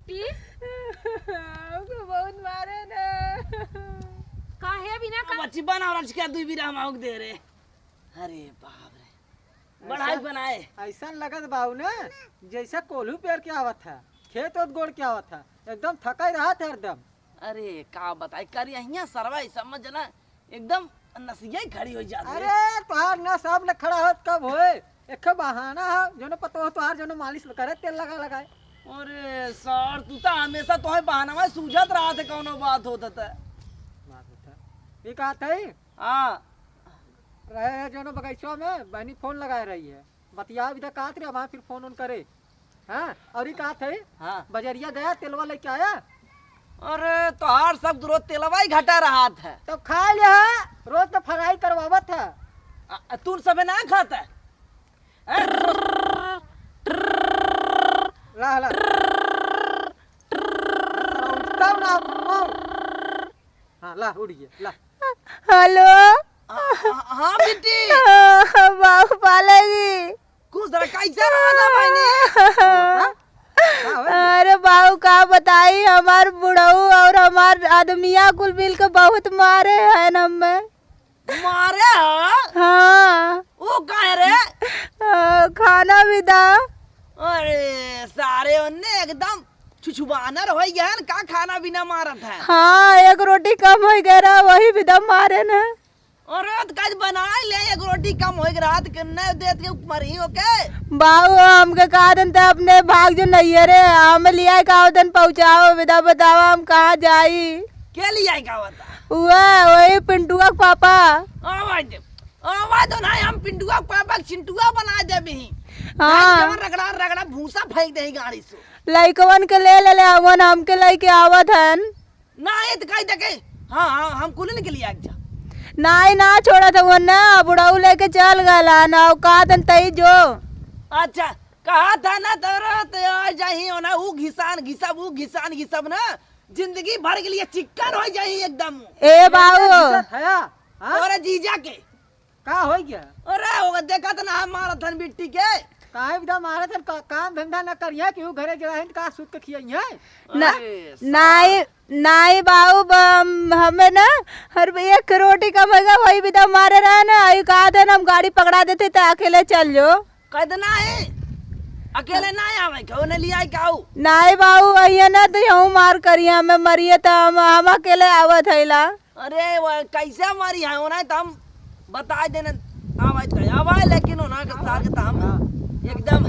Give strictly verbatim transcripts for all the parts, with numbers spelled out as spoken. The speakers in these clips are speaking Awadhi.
की? हमको बहुत मारे ना। काहे बिना का? बच्ची बना और आज क्या दुई बीरा हम आउक दे रे। अरे बाप रे। बढ़ाई ऐसा, बनाए। ऐसा लगत बाऊ ना, जैसे कोल्हू पेर के आवत है, खेत ओत गोड़ के आवत है, एकदम थकाई रहत है हरदम। अरे का बताई, करिया हियाँ सरवा ई समझ ना, एकदम नसिया ही खड़ी हो जात है। अरे तोहार नस अब न खड़ा होत कब होए? एक बहाना है, जौन पतोह तोहार जौन मालिश करे तेल लगा लगाए। अरे सर, तू तो हमेशा तोहे बहाना में सूझत रहत है, कौनो बात होत है त। बात होत है। ये कहत है? हाँ। रहे है जौन बगीचवा में, बहनी फोन लगाए रही है। बतिया विदा कहत रे, वहाँ फिर फोन उन करे। हाँ, और ये कहत है, हाँ। बजरिया गया, तेलवा लेके आया? अरे, तोहार सब दुरो तेलवा ही घटा रहत है। तब खा ले है, रोज तो फ्राई करवावत है। आ, आ, तू सबे ना खाता है? हैं? ला, ला। उठता ना, उठाओ। हाँ, ला, उड़ गया, ला। हेलो। हाँ, हाँ, हाँ, बेटी। बाबू पालेगी। खुश रह, कैसे रहा था बहनी? का? का होई? अरे बाबू, का बताई, हमार बुढ़ऊ और हमार आदमिया कुल मिल के बहुत मारे हैं हमें। मारे हैं? हाँ। वो काहे रे? आ, खाना भी दा। अरे सारे उनने एकदम छुछुबानर हो गया है ना, का खाना बिना मारत है? हाँ, एक रोटी कम हो गया रहा, वही भी दम मारे ना। अरे तो कल बनाए ले, एक रोटी कम हो गया, रात के न देत के मरी हो के। बाऊ, हमके कहा दन त अपने भाग जो नहीं है रे, हम लिया का दन पहुँचाओ, विदा बतावा हम कहाँ जाई? के लिया का होता? वह, वही पिंटुआ के पापा। आवाज दे, आवाज दो ना, हम पिंटुआ के पापा के चिंटुआ बना दे भी। हाँ। जवन रगड़ा, रगड़ा भूसा फेंक दे गाड़ी से। लइकवन के ले ले ले, अवन हमके लेके आवत हन। नाही त कही देखे, हाँ, हाँ, हम कुलिन के लिए आग जा। नाही ना छोड़त हवन ना, बुढ़ऊ लेके चल गला ना, औकात न तई जो। अच्छा, कहा था ना तोरा तो आ जाही हो ना, ऊ घिसान घिसब, ऊ घिसान घिसब ना, जिंदगी भर के लिए चिक्कन हो जाही एकदम। ए बाऊ। घिसत है, हाँ? तोरे जीजा के। का होई गया? अरे, ओके देखत ना हम मारत हन बिट्टी के। काहे बिदा मारत हन? का-, काम धंधा न करिया, केहू घरे गेला हन, का सूत के खियाई है? ना, अरे, साला। नाई, नाई बाऊ, ब-, हम, हमें ना, हर एक रोटी कम होगा, वही बिदा मारे रहे ना, आई कहा थे ना, हम गाड़ी पकड़ा देते, त अकेले चल जो। कह देना है, अकेले ना आवे, केहू ने लिया है काऊ? नाई बाऊ, अइया ना, तो यहू मार करिया, हमें मरिए, त हम, हम अकेले आवत है ला। अरे, वो कैसे मारी है, उन्हें तो हम बताए देने आवे तो आवे, लेकिन उन्हें के साथ के तो हम हाँ। एकदम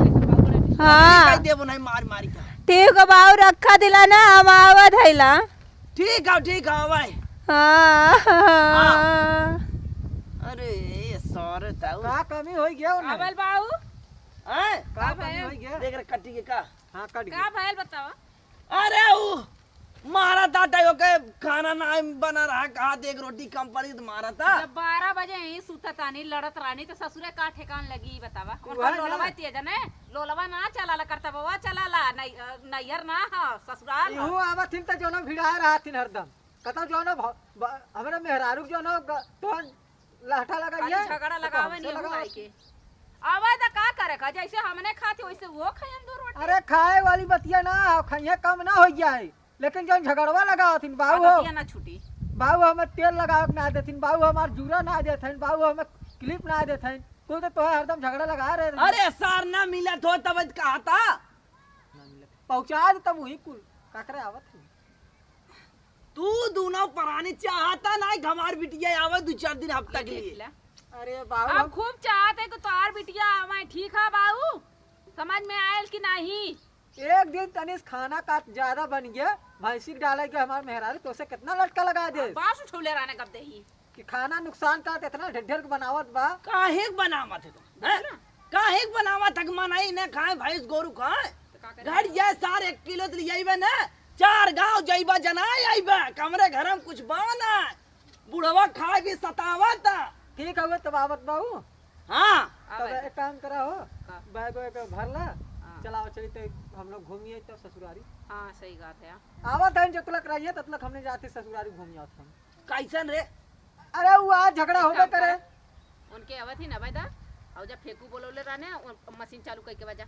हाँ। कर देबो नहीं मार मारी का। ठीक है बाऊ, रखा दिला ना, हम आवत है ला। ठीक है, ठीक है, आवे। हाँ। हाँ। अरे, ये सारे ताऊ। का कमी होई गया उन्हें? अबल बाऊ। हैं? का का कमी भयल? होई गया? देख रे, कटी के का? हाँ, कट गया। का भयल बतावा? अरे, ऊ मारा था टाइम के खाना ना बना रहा, कहा देख रोटी कम पड़ी तो मारा था। जब बारह बजे यहीं सुतत तानी, लड़त रानी, तो ससुरे का ठेकान लगी, बतावा? तू उनका है ना? लोलवा तेज ने, लोलवा ना चलाला करता, बउआ चलाला, नै-, अ, नैहर ना ह, ससुराल ह। इहू आवत हिन त जौनो भिड़ाए रहत हिन हरदम। कतौ जौनो भ-, ब-, हमरे मेहरारू के जौनो ग-, तोहन लहठा लगाई खाली है, झगड़ा तो लगावे हमसे नहीं लगाओ। हुआ है के। आवे त का करे का, जैसे हमने खाती वैसे वो खायन दो रोटी। अरे खाए वाली बतिया ना, खइया कम ना हो जाए, लेकिन जौन झगड़वा लगावत हिन बाऊ हो, आदतिया ना छूटी। बाऊ हमें तेल लगावे के ना देथिन, बाऊ हमार जूरा ना देथिन, बाऊ हमें clip ना देथिन, कुल तो तोहे हरदम झगड़ा लगा रहे रहन। अरे सार ना मिलत हो तब कहा था। ना मिलत। पहुँचा दे तब वही कुल, काकरे आवत है। तू दोनों परानी चाहता ना कि हमार बिटिया आवे दो चार दिन हफ्ता के लिए। अरे बाबू, हम हम खूब चाहत है कि तोहार बिटिया आवे, ठीक है बाबू? समझ में आयल कि नहीं? एक दिन तनिस खाना का ज्यादा बन गया, भैंसी के डाले के हमार मेहरारू तोसे कितना लटका लगा दे। बांस उठौले रहने कब देही? कि खाना नुकसान का इतना ढेर ढेर के बनावत बा। काहे के बनावत है तुम? हैं? काहे के बनावत है कि मनई न खाए, भैंस गोरू खाए? तो का करे? घर ये सार एक किलो तो लियाइबे ना, चार गांव जइबा जनाए आइबा, हमरे घर में कुछ बा ना। बुढ़वा खाए भी सतावत। ठीक हवे तब आवत बाऊ। हाँ। तब आवे। एक काम करा हो, का? बैग वैग भर ला, हाँ। चलाओ चली तो हम लोग घूमिए तो ससुरारी। हाँ, सही बात है। आवत है जब तक रहिए तब तक हमने जाते ससुरारी घूम आवत हम। कैसन रे? अरे वो आज झगड़ा एक होबे काम करे। करा, उनके आवत ही ना बैदा, और जब फेंकू बोलौले रहने, उन-, मशीन चालू करके बजा।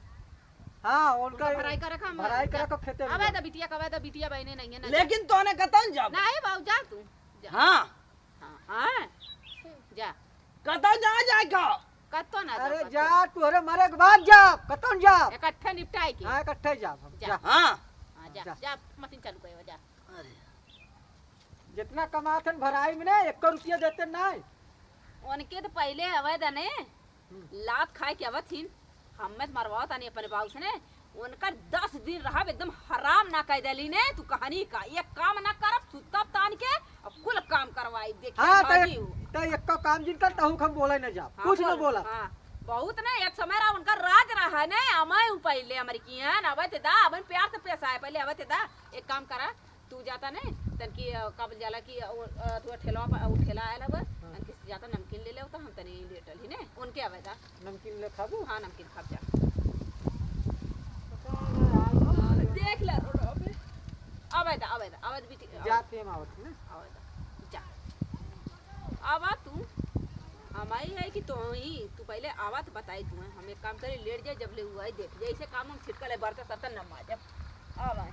हाँ, उनका उनका भराई कर रखा हम। भराई कर जा। रखा खेते में। अबे तो बिटिया, कबे तो बिटिया बहने नहीं है ना। लेकिन तोने कतन जाब? नहीं बाबू, जा तू, जा। हाँ। हाँ, हाँ। जा। कतन जा, जाए का? कतो ना जा, अरे कतो। जा, तोहरे मरे के बाद जा, कतन जा। इकट्ठे निपटाए के। हाँ, इकट्ठे जा हम, जा। जा। हाँ। हाँ, जा, जा। जा, मशीन चालू करे, जा। अरे। जितना कमात हन भराई में ने, एको रुपया देते नाई। उनके तो पहले अवैध ने, हम्म। लात खाए के आवत हिन, हमें तो मरवावत आनी अपने बाबू से ने, उनकर दस दिन रहब एकदम हराम ना कह देली ने, तू कहानी का, एक काम ना करब, सुतब तान के, अब कुल काम करवाई, देखिए हाँ, तो भागी एक, हो। तो एक काम जिन कर, तहु हम बोले न जाब, हाँ, कुछ न बोल, बोला। हाँ, बहुत ने, एक समय रहा उनका राज रहा ने, अमय उ पहले हमारी की है, अब ते दा, अब प्यार से पेश आए, पहले अब ते दा, एक काम करा, तू जाता ने, तनकी, अ, का बोल जाला कि, अ, उ, अ, तू ठेलवा पर, उ ठेला आयल हवे, हाँ। तनकी जाता नमकीन ले ले, तो हम तनी लेटल ही ने, उनके आवे दा। नमकीन ले खाबू? हाँ, नमकीन खाब जा। देख ले रोड पे। आवे दा, आवे दा, आवे दा, बेटी, आवे। जाते हम आवत ही ना। आवे दा, जा। आवा तू, हमारी है कि तो ही, तू पहले आवा तो बताई तू, हम एक काम करे, लेट जाए, जब ले हुआ है, देख जाए, ऐसे काम हम छिटकल है, बर्तन सर्तन न माजब। आवा।